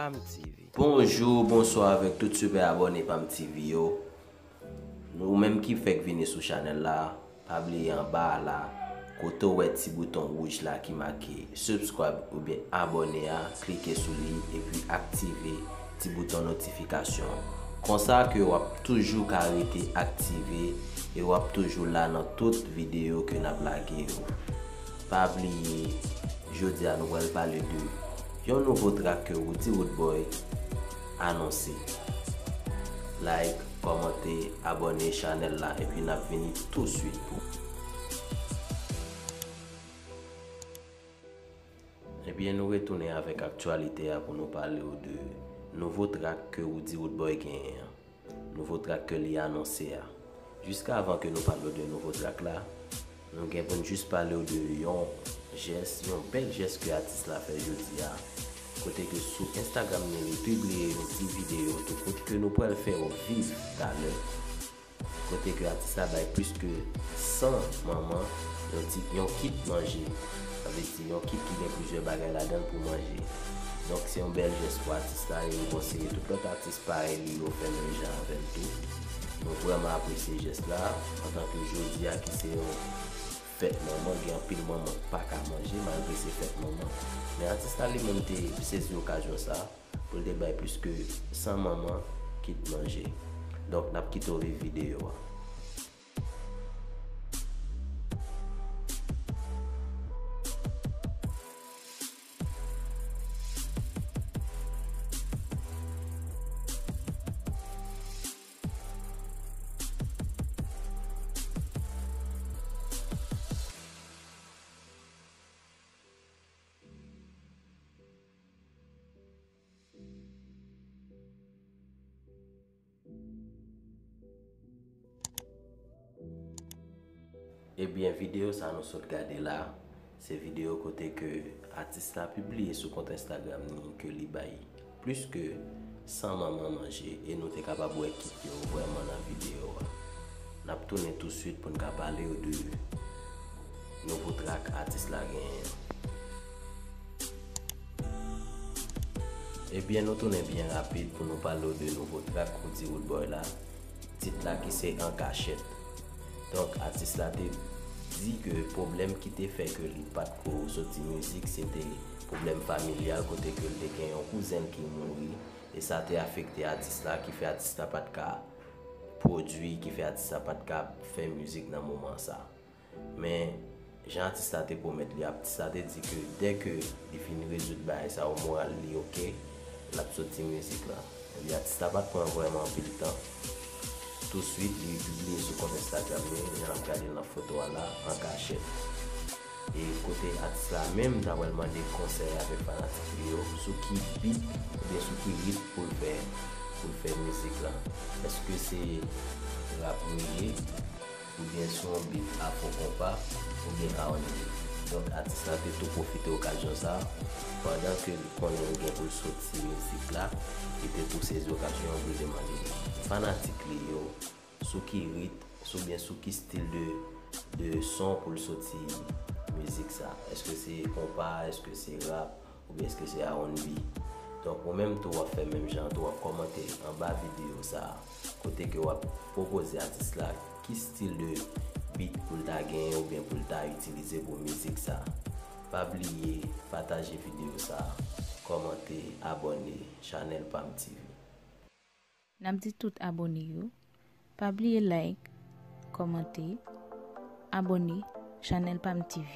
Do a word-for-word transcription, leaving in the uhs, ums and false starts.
Pam T V. Bonjou, bonswa avèk tout sipè abòne Pam T V yo. Nou menm ki fèk vini sou chanèl la, pa bliye anba a la, kote w wè ti bouton wouj la ki make subscribe oubyen abòne a, klike sou li epi aktive ti bouton notifikasyon. Konsa ke w ap toujou ka rete aktive e w ap toujou la nan tout videyo ke n ap lage yo. Pa bliye, jodi a nou pral pale de yon nouvo track ke Roody Roodboy anonse. Like, kòmante, abòne chanèl la epi n ap vini touswit pou. Ebyen, nou retounen avèk aktyalite a pou nou pale w de nouvo track ke Roody Roodboy genyen an. Nouvo track ke li anonse a. Jiska avan ke nou pale w de nouvo track la, nou gen pou n jis pale w de yon jès, yon bèl jès ke atis la fè jodi a. Kote ke sou Instagram li, li pibliye yon ti videyo tou kout ke nou pral fè w viv talè. Kote ke atis la bay plis ke san manman yon ti, yon kit manje. Sa vle di yon kit ki gen plizyè bagay ladan l pou manje. Donk, se yon bèl jès pou atis la e nou konseye tout lòt atis parèy li yo fè menm jan avè l tou. Nou vrèman apresye jès la, antanke jodi a ki se yon fèt manman, gen anpil manman k pa ka manje malgre se fèt manman. Men atis la li menm te sezi okazyon sa pou l te bay plis ke san manman kit manje. Donk, n ap kite w viv videyo a. Ebyen, videyo sa nou sot gade la, se videyo kote ke atis la pibliye sou kont Instagram ni ke li bay plis ke san manman manje e nou te kapab wè kit yo vrèman nan videyo a. N ap tounen touswit pou n ka pale w de nouvo track atis la genyen an. Ebyen, nou tounen byen rapid pou nou pale w de nouvo track Roody Roodboy la, tit la ki se An Kachèt. Donk, atis la te di ke pwoblèm ki te fè ke li pa t ko soti mizik, se te pwoblèm familyal, kote ke l te gen yon kouzen l ki mouri, e sa te afekte atis la, ki fè atis la pa t ka pwodui, ki fè atis la pa t ka fè mizik nan moman sa. Men, jan atis la te pwomèt li, atis la te di ke dèke li fin rezoud bagay sa yo, moral li oke, l ap soti mizik la. Ebyen, atis la pa t pran vrèman anpil tan. Touswit, li pibliye sou kont Instagram li, jan n ap gade l nan foto a la, An Kachèt. E kote atis la menm ta pral mande konsèy avèk fanatik li yo sou ki beat oubyen sou ki rit pou l fè, pou l fè mizik la. Èske se rap reggae, oubyen sou yon beat afro konpa, oubyen R and B. Donk, atis la te tou pwofite okazyon sa, pandan ke li konnen li gen pou l soti mizik la, li te tou sezi okazyon an pou l te mande fanatik li yo sou ki rit, oubyen sou ki stil de, de son pou l soti mizik sa. Èske se konpa, èske se rap, oubyen èske se R and B? Donk, ou menm tou w ap fè menm jan tou, w ap kòmante anba videyo sa a, kote ke w ap pwopoze atis la ki stil de beat pou l ta genyen oubyen pou l ta itilize pou mizik sa. Pa bliye pataje videyo sa, kòmante, abòne chanèl Pam T V. N ap di tout abòne yo, pa bliye like, kòmante, abòne chanèl Pam T V.